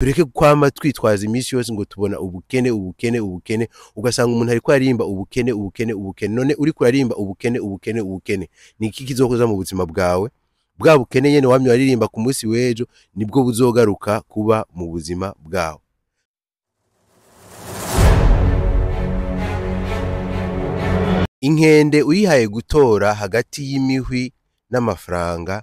Tureke kwama twitwaza iminsi yose ngo tubona ubukene, ubukene, ubukene. Ugasanga umuntu ariko aririmba ubukene, ubukene, ubukene. None uriko urarimba ubukene, ubukene, ubukene, ni iki kizokoza mu buzima bwawe? Bwa bukene nyene wamye waririmba ku munsi w'ejo nibwo buzogaruka kuba mu buzima bwawe. Inkende uyihaye gutora hagati y'imihwi n'amafaranga,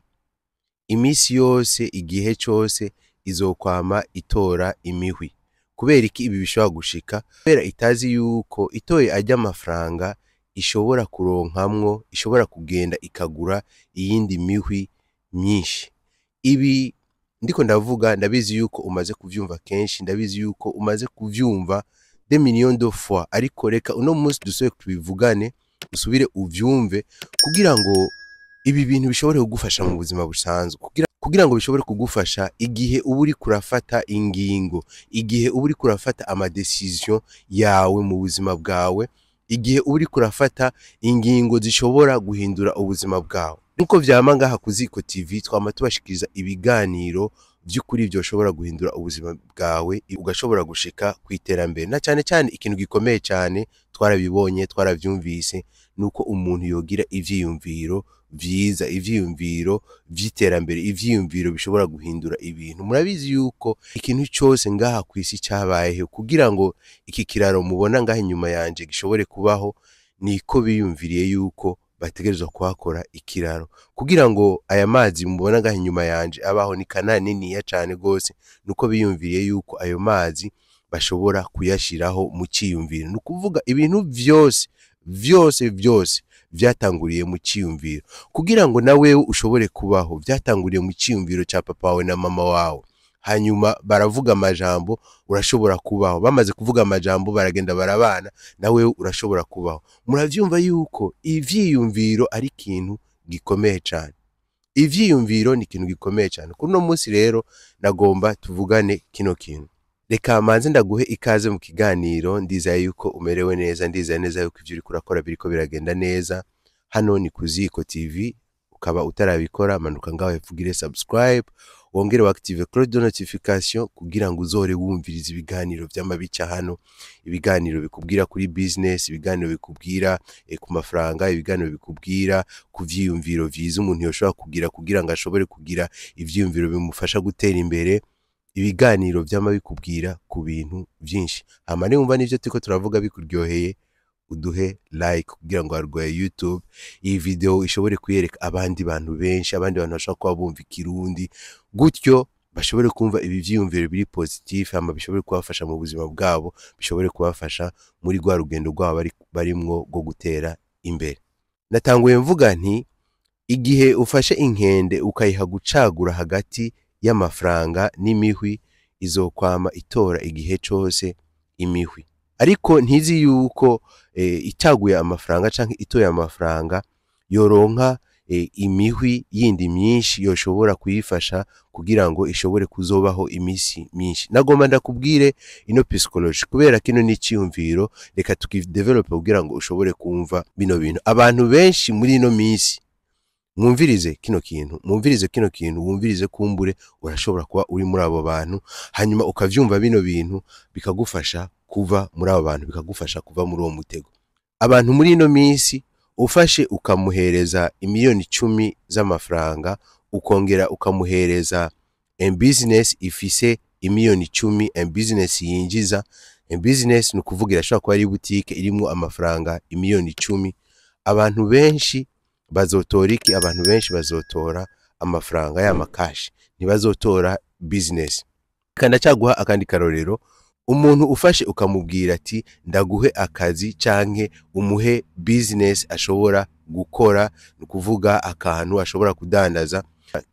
iminsi yose, igihe cose izokwama itora imihwi. Kubera iki ibi bishobora gushika? Kubera itazi yuko itoye arya amafaranga ishobora kuronkamwo, ishobora kugenda ikagura iyindi mihwi myinshi. Ibi ndiko ndavuga, ndabizi yuko umaze kuvyumva kenshi, ndabizi yuko umaze kuvyumva des millions de fois, ariko reka uno munsi dusubire tubivugane, usubire uvyumve kugira ngo ibi bintu bishobore kugufasha mu buzima busanzwe, kugira ngo bishobore kugufasha igihe uba uriko urafata ingingo, igihe uba uriko urafata ama decision yawe mu buzima bwawe, igihe uba uriko urafata ingingo zishobora guhindura ubuzima bwawe. Nkuko vyama ngaha ku Ziko TV, twama tubashikiriza ibiganiro vy'ukuri vyoshobora guhindura ubuzima bwawe, ugashobora gushika kw'iterambere. Na cane cane ikintu gikomeye cane twarabibonye, twaravyumvise, nuko umuntu yogira ivyiyumviro vyiza, ivyiyumviro vy'iterambere, ivyiyumviro bishobora guhindura ibintu. Murabizi yuko ikintu cose ngaha kw'isi cabayeho kugira ngo iki kiraro mubona ngaha inyuma yanje gishobore kubaho, niko biyumviriye yuko bategerezwa kuhakora ikiraro kugira ngo aya mazi mubona ngaha inyuma yanje abaho. Ni kanali niniya cane gose, nuko biyumviriye yuko ayo mazi bashobora kuyashiraho mu ciyumviro. Ni ukuvuga ibintu vyose vyose vyose vyatanguriye mu ciyumviro. Kugira ngo na wewe ushobore kubaho, vyatanguriye mu ciyumviro ca papa wawe na mama wawe. Hanyuma baravuga amajambo, urashobora kubaho. Bamaze kuvuga amajambo, baragenda barabana, na wewe urashobora kubaho. Muravyumva yuko ivyiyumviro ari ikintu gikomeye cane. Ivyiyumviro ni ikintu gikomeye cane. Kuri uno munsi rero nagomba tuvugane kino kintu. Reka manze ndaguhe ikaze mu kiganiro. Ndizeye yuko umerewe neza, ndizeye neza yuko ivyo uriko urakora biriko biragenda neza. Hano ni ku Ziko TV. Ukaba utarabikora, manuka ngaho hepfo ugire subscribe, wongere wa-active cloche de notification kugira ngo uzore wumviriza ibiganiro vy'amabica hano, ibiganiro bikubwira kuri business, ibiganiro bikubwira ku mafaranga, ibiganiro bikubwira ku vyiyumviro vyiza umuntu yoshobora kugira kugira ngo ashobore kugira ivyiyumviro bimufasha gutera imbere, ibiganiro vyama bikubwira ku bintu vyinshi. Hama niwumva n'ivyo turiko turavuga bikuryoheye, uduhe like kugira ngo arwaye YouTube iyi video ishobore kuyereka abandi bantu benshi, abandi bantu bashobora kuba bumva ikirundi, gutyo bashobore kumva ibi vyiyumviro biri positif, hama bishobore kubafasha mu buzima bwabo, bishobore kubafasha muri rwa rugendo rwabo barimwo rwo gutera imbere. Natanguye mvuga nti igihe ufashe inkende ukayiha gucagura hagati y'amafaranga n'imihwi, izokwama itora igihe cose imihwi. Ariko ntizi yuko itaguye amafaranga canke itoye amafaranga yoronka imihwi yindi myinshi yoshobora kuyifasha kugira ngo ishobore kuzobaho imisi myinshi. Nagomba ndakubwire ino psychology kubera kino ni iciyumviro, reka tukidevelope kugira ngo ushobore kumva bino bintu. Abantu benshi muri ino misi, mwumvirize kino kintu, mwumvirize kino kintu, wumvirize, kumbure urashobora kuba uri muri abo bantu, hanyuma ukavyumva bino bintu bikagufasha kuva muri abo bantu, bikagufasha kuva muri uwo mutego. Abantu muri ino minsi, ufashe ukamuhereza imiliyoni 10 z'amafaranga, ukongera ukamuhereza business ifise imiliyoni 10, business yinjiza, business ni ukuvuga irashobora kuba ari butike irimwo amafaranga imiliyoni 10, abantu benshi bazotora iki? Abantu benshi bazotora amafaranga y'amakashi, ntibazotora business. Kandacaguha akandi karorero. Umuntu ufashe ukamubwira ati ndaguhe akazi canke umuhe business ashobora gukora, ni ukuvuga akantu ashobora kudandaza,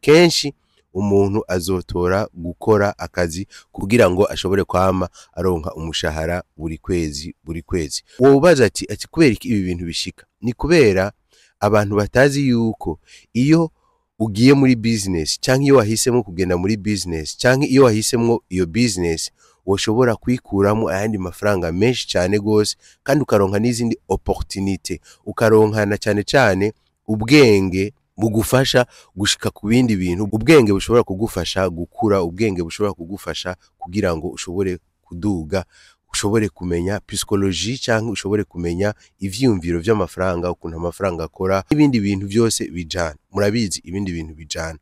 kenshi umuntu azotora gukora akazi kugira ngo ashobore kwama aronka umushahara buri kwezi buri kwezi. Wobaza ati kubera iki ibi bintu bishika? Ni kubera abantu batazi yuko iyo ugiye muri business, canke iyo wahisemo kugenda muri business, canke iyo wahisemwo iyo business, woshobora kwikuramo ayandi mafaranga menshi cane gose, kandi ukaronka n'izindi opportunité, ukaronka na cane cane ubwenge. Bugufasha gushika ku bindi bintu, ubwenge bushobora kugufasha gukura, ubwenge bushobora kugufasha kugira ngo ushobore kuduga, ushobore kumenya psychologie canke ushobore kumenya ivyiyumviro vy'amafaranga, ukuntu amafaranga akora n'ibindi bintu vyose bijana. Murabizi, ibindi bintu bijana.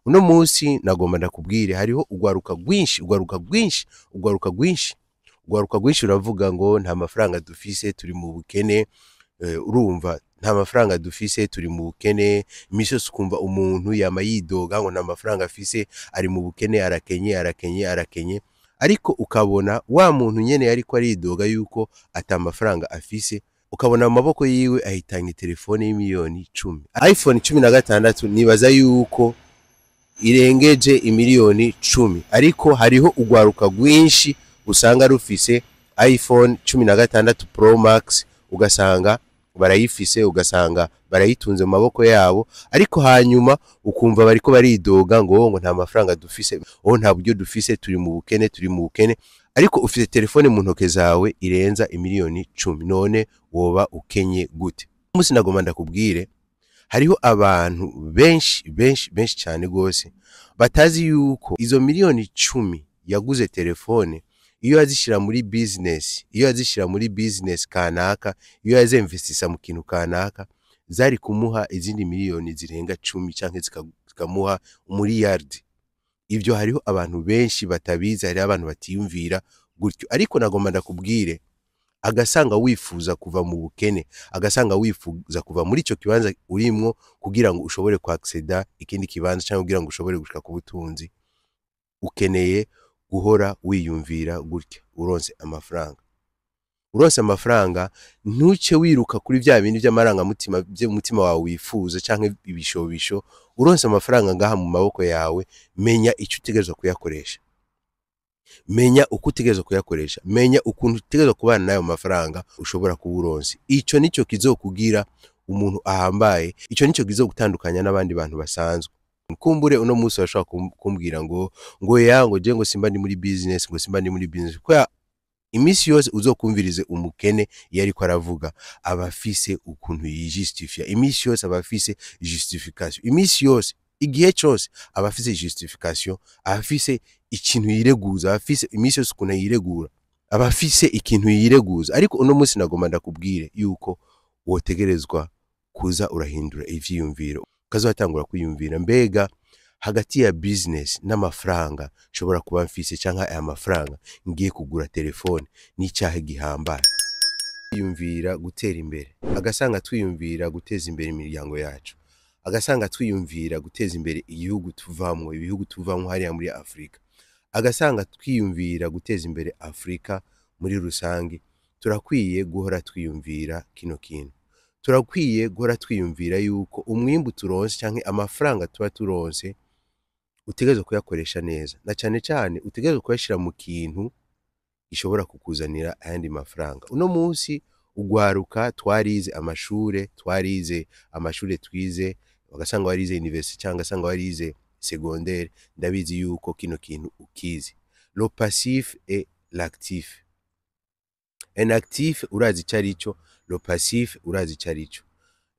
Uno munsi nagomba ndakubwire, hariho urwaruka rwinshi, urwaruka rwinshi, urwaruka rwinshi, urwaruka rwinshi ruravuga ngo nta mafaranga dufise, turi mu bukene. Urumva, nta mafaranga dufise, turi mu bukene. Imisi yose ukumva umuntu yama yidoga ngo nta mafaranga afise, ari mu bukene, arakenye, arakenye, arakenye. Ariko ukabona wa muntu nyene yariko aridoga yuko ata mafaranga afise, ukabona mu maboko yiwe ahitanye telefone y'imiliyoni 10, iPhone 16. Nibaza yuko irengeje imiliyoni 10. Ariko hariho urwaruka rwinshi usanga rufise iPhone 16 Pro Max, ugasanga barayifise, ugasanga barayitunze mu maboko yabo, ariko hanyuma ukumva bariko baridoga ngo nta mafaranga dufise, oh, nta buryo dufise, turi mu bukene, turi mu bukene. Ariko ufite telefone mu ntoke zawe irenza imiliyoni 10, none woba ukenye gute? Umunsi nagomba ndakubwire, hariho abantu benshi, benshi, benshi cyane gose batazi yuko izo miliyoni 10 yaguze telefone, iyo yazishira muri business, iyo yazishira muri business kanaka, iyo yazinvestisa mu kintu kanaka, zari kumuha izindi miliyoni zirenga 10 canke zikamuha umuriyardi. Ivyo hariho abantu benshi batabizi, hariho abantu batiyumvira gutyo. Ariko nagomba ndakubwire, agasanga wifuza kuva mu bukene, agasanga wifuza kuva muri ico kibanza urimwo kugira ngo ushobore kwacceda ikindi kibanza cyangwa kugira ngo ushobore gushika ku butunzi, ukeneye guhora wiyumvira gutya. Uronse amafaranga, uronse amafaranga, ntuce wiruka kuri vya bindi vy'amarangamutima vy'umutima wawe wifuza canke ibishobisho. Uronse amafaranga ngaha mu maboko yawe, menya ico utegerezwa kuyakoresha, menya uko utegerezwa kuyakoresha, menya ukuntu utegerezwa kubana n'ayo mafaranga ushobora kuba uronse. Ico nico kizokugira umuntu ahambaye, ico nico kizogutandukanya n'abandi bantu basanzwe. Kumbure uno munsi urashobora kumbwira ngo ya ngo je ngo simba ndi muri business, ngo simba ndi muri business. Kubera iminsi yose uzokumvirize umukene iyo ariko aravuga, aba afise ukuntu yijustifia. Iminsi yose aba afise justification, iminsi yose, igihe cose aba afise justification, aba afise ikintu yireguza, aba afise iminsi yose ukuntu yiregura, aba afise ikintu yireguza. Ariko uno munsi nagomba ndakubwire yuko wotegerezwa kuza urahindura ivyiyumviro, ukazatangura kwiyumvira: mbega hagati ya business n'amafaranga nshobora kuba mfise, canke aya mafaranga ngiye kugura telefone, n'icahe gihambaye? Twiyumvira gutera imbere, agasanga twiyumvira guteza imbere imiryango yacu, agasanga twiyumvira guteza imbere igihugu tuvamwo, ibihugu tuvamwo hariya muri Afurika, agasanga twiyumvira guteza imbere Afurika muri rusange. Turakwiye guhora twiyumvira kino kintu. Turakwiye guhora twiyumvira yuko umwimbu turonse canke amafaranga tuba turonse utegerezwa kuyakoresha neza, na cane cane utegerezwa kuyashira mu kintu gishobora kukuzanira ayandi mafaranga. Uno munsi ugwaruka twarize amashure, twarize amashure, twize, ugasanga warize université cyangwa ugasanga warize secondaire, ndabizi yuko kino kintu ukizi: le passif et l'actif. Un actif urazi ico arico, le passif urazi ico arico.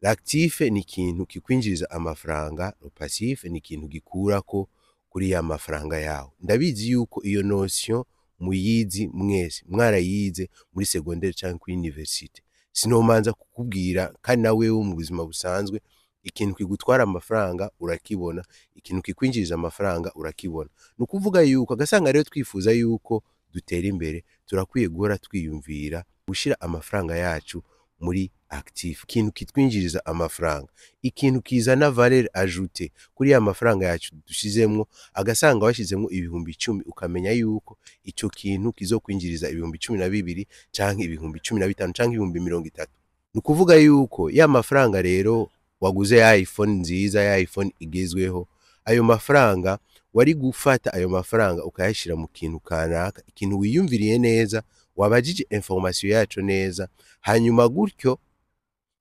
L'actif ni ikintu kikwinjiriza amafaranga, le passif ni ikintu gikurako kuri ya mafaranga yawe. Ndabizi yuko iyo notion muyizi mwese, mwarayize muri secondaire canke kuri université, sinomanza kukubwira. Kandi na wewe mu buzima busanzwe, ikintu kigutwara amafaranga urakibona, ikintu kikwinjiriza amafaranga urakibona. Ni ukuvuga yuko agasanga rero twifuza yuko dutera imbere, turakwiye guhora twiyumvira gushira amafaranga yacu muri actif, ikintu kitwinjiriza amafaranga, ikintu kizana valeur ajoutée kuri ya mafaranga yacu dushizemwo. Agasanga washizemwo 10.000, ukamenya yuko ico kintu kizokwinjiriza 12.000 canke 15.000 canke 30.000. Ni ukuvuga yuko ya mafaranga rero waguze ya iPhone nziza, ya iPhone igezweho, ayo mafaranga wari gufata ayo mafaranga ukayashira mu kintu kanaka, ikintu wiyumviriye neza, wabajije information yaco neza, hanyuma gutyo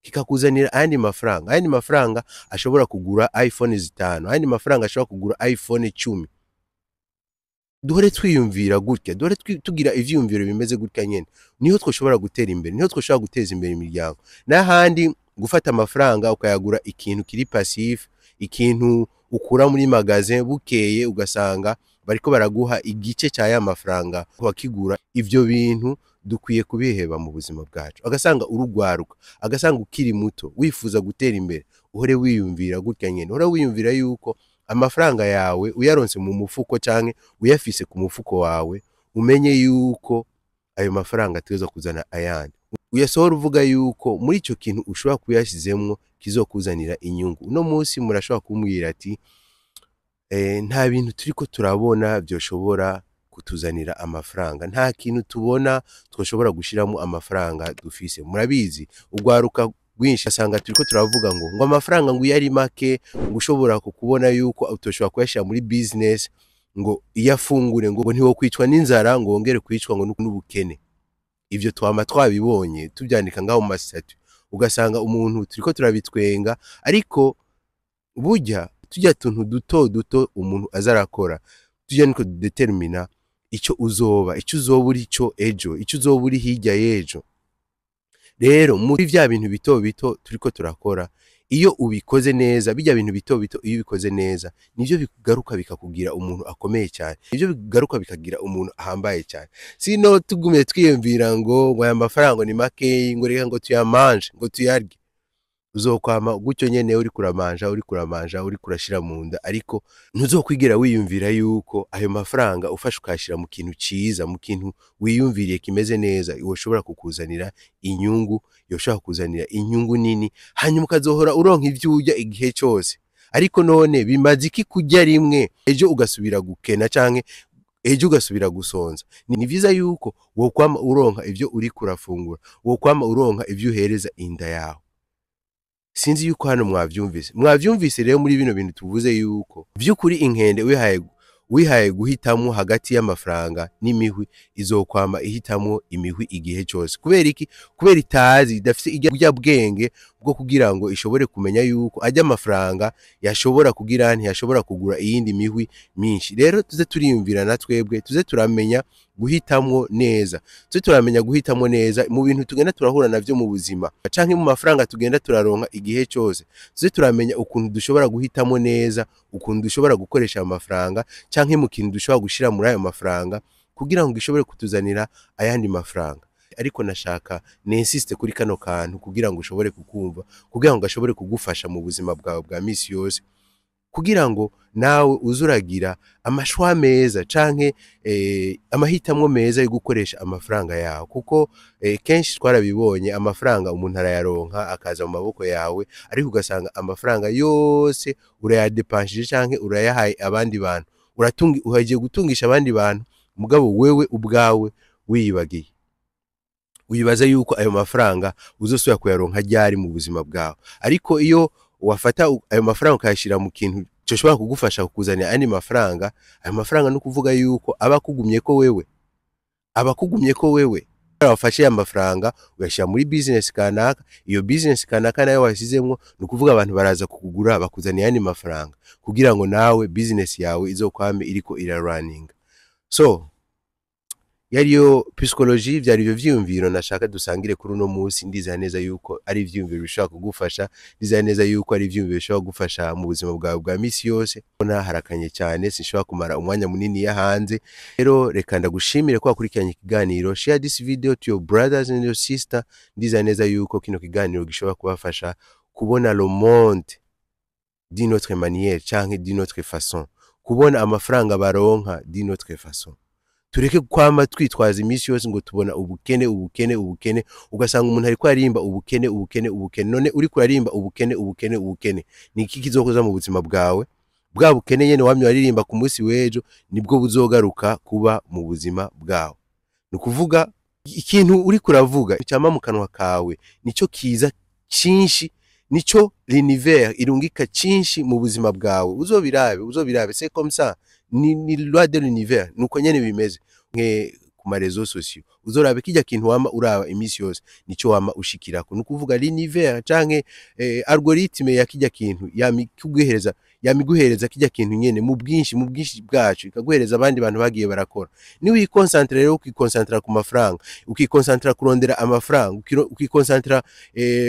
kikakuzanira ayandi mafaranga, ayandi mafaranga ashobora kugura iPhone 5, ayandi mafaranga ashobora kugura iPhone 10. Duhore twiyumvira gutya, duhore tugira ivyiyumviro bimeze gutya nyene, niho twoshobora gutera imbere, niho twoshobora guteza imbere imiryango n'ahandi. Gufata amafaranga ukayagura ikintu kiri passif, ikintu ukura muri magasin, bukeye ugasanga bariko baraguha igice ca ya mafaranga wakigura. Ivyo bintu dukwiye kubiheba mu buzima bwacu. Agasanga urugwaruka, agasanga ukiri muto, wifuza gutera imbere, uhore wiyumvira gutya nyene, uhore wiyumvira yuko amafaranga yawe uyaronse mu mufuko canke uyafise ku mufuko wawe, umenye yuko ayo mafaranga ategerezwa kuzana ayandi. Uyasohora uvuga yuko muri ico kintu ushobora kuyashizemwo kizokuzanira inyungu. Uno munsi murashobora kumbwira ati nta bintu turiko turabona vyoshobora kutuzanira amafaranga, nta kintu tubona twoshobora gushiramwo amafaranga dufise. Murabizi, urwaruka rwinshi asanga turiko turavuga ngo amafaranga ngo iyo ari make, ngo ushobora kukubona yuko utoshobora kuyashira muri business, ngo iyo afungure ngo ntiwokwicwa n'inzara, ngo wongere kwicwa ngo n'ubukene. Ivyo twama twabibonye tuvyandika ngaho mu ma statuts, ugasanga umuntu turiko turabitwenga, ariko burya turya tuntu duto duto umuntu aza arakora, turya niko dudetermina ico uzoba, ico uzoba uri co ejo, ico uzoba uri hirya y'ejo. Rero muri vya bintu bito bito turiko turakora, iyo ubikoze neza, bijya bintu bito bito iyo ubikoze neza, nivyo bigaruka bikakugira umuntu akomeye cyane, nivyo bigaruka bikagira umuntu ahambaye cyane. Sino tugumye twiyumvira ngo aya mafaranga ni makeyi, ngo reka ngo tuyamanje, ngo tuyarye, uzokwama gutyo nyene uriko uramanja, uriko uramanja, uriko urashira mu nda, ariko ntuzokwigera wiyumvira yuko ayo mafaranga ufashe ukayashira mu kintu ciza, mu kintu wiyumviriye kimeze neza, yoshobora kukuzanira inyungu, yoshobora kukuzanira inyungu nini, hanyuma ukazohora uronka ivyo urya igihe cose. Ariko none bimaze iki kurya rimwe, ejo ugasubira gukena canke ejo ugasubira gusonza? Ni vyiza yuko wokwama uronka ivyo uriko urafungura, wokwama uronka ivyo uhereza inda yawe. Sinzi yuko hano mwavyumvise. Mwavyumvise rero muri bino bintu tuvuze yuko vy'ukuri inkende wihaye guhitamwo hagati y'amafaranga n'imihwi, izokwama ihitamwo imihwi igihe cose. Kubera iki? Kubera itazi, idafise irya bwenge bwo kugira ngo ishobore kumenya yuko ajya amafaranga yashobora kugira, ntiyashobora kugura iyindi mihwi myinshi. Rero tuze turiyumvira na twebwe, tuze turamenya guhitamwo neza, tuze turamenya guhitamwo neza mu bintu tugenda turahura navyo mu buzima canke mu mafaranga tugenda turaronka igihe cose. Tuze turamenya ukuntu dushobora guhitamwo neza, ukuntu dushobora gukoresha ayo mafaranga canke mu kintu dushobora gushira muri ayo mafaranga kugira ngo gishobore kutuzanira ayandi mafaranga. Ariko nashaka ninsiste kuri kano kantu kugira ngo ushobore kukumva, kugira ngo gashobore kugufasha mu buzima bwawe bwa misi yose, kugira ngo nawe uzuragira ama choix meza canke amahitamwo meza yo gukoresha amafaranga yawe. Kuko kenshi twarabibonye, amafaranga umuntu arayaronka akaza mu maboko yawe, ariko ugasanga amafaranga yose urayadepanshije canke urayahaye abandi bantu, uhagiye gutungisha abandi bantu, mugabo wewe ubwawe wiyibagiye, wibaza yuko ayo mafaranga uzosubira kuyaronka ryari mu buzima bwawe. Ariko iyo wafata ayo mafaranga ukayashira mu kintu coshobora kugufasha kukuzanira andi mafaranga, ayo mafaranga no kuvuga yuko aba akugumye ko wewe, aba akugumye ko wewe. Wafashe ya mafaranga uyashyira muri business kanaka, iyo business kanaka nayo washyizemwo, ni ukuvuga abantu baraza kukugura, bakuzanira ayandi mafaranga kugira ngo nawe business yawe izokwame iriko iraraninga. So yariyo psychologie, vyari ivyo vyiyumviro nashaka dusangire kuri uno munsi. Ndizera neza yuko ari ivyiyumviro bishobora kugufasha, ndizera neza yuko ari ivyiyumviro bishobora kugufasha mu buzima bwawe bwa misi yose. Mbona harakanye cyane, sinshobora kumara umwanya munini ya hanze. Rero reka ndagushimire ko wakurikiranye ikiganiro. Share this video to your brothers and your sister. Ndizera neza yuko kino kiganiro gishobora kubafasha kubona le monde d'une autre manière canke d'une autre façon, kubona amafaranga baronka d'une autre façon. Tureke kwama twitwaza iminsi yose ngo tubona ubukene, ubukene, ubukene, ugasanga umuntu ariko aririmba ubukene, ubukene, ubukene. None uriko uririmba ubukene, ubukene, ubukene, ni iki kizokoza mu buzima bwawe? Bwa bukene nyene wamye waririmba, ku munsi w'ejo nibwo buzogaruka kuba mu buzima bwawe. Ni ukuvuga ikintu uriko uravuga cyama mu kanwa kawe nico kiza cinshi, nico l'univers irungika cinshi mu buzima bwawe. Uzobirabe, uzobirabe, c'est comme ça, ni loi de l'univers, nuko nyene bimeze. Nke ku ma réseaux sociaux, uzorabe kijya kintu wama uraba iminsi yose, nico wama ushikirako. Ni ukuvuga l'univers canke algorithme ya kijya kintu yama ikuguhereza, yama Yamiguhereza kijya kintu nyene mu bwinshi, mu bwinshi bwacu, ikaguhereza abandi bantu bagiye barakora. Niwikonsantra rero, ukikonsantra ku mafaranga, ukikonsantra kurondera amafaranga, ukikonsantra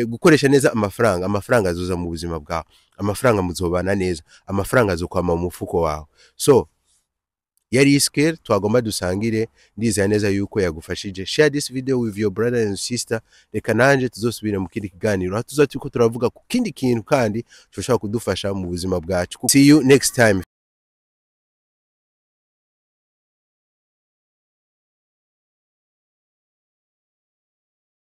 gukoresha neza amafaranga, amafaranga azoza mu buzima bwawe, amafaranga muzobana neza, amafaranga azokwama mu mufuko wawe. So yari skill twagomba dusangire. Ndizera neza yuko yagufashije. Share this video with your brother and sister. Reka nanje tuzosubire mu kindi kiganiro, aho tuzoba turiko turavuga ku kindi kintu kandi coshobora kudufasha mu buzima bwacu. See you next time.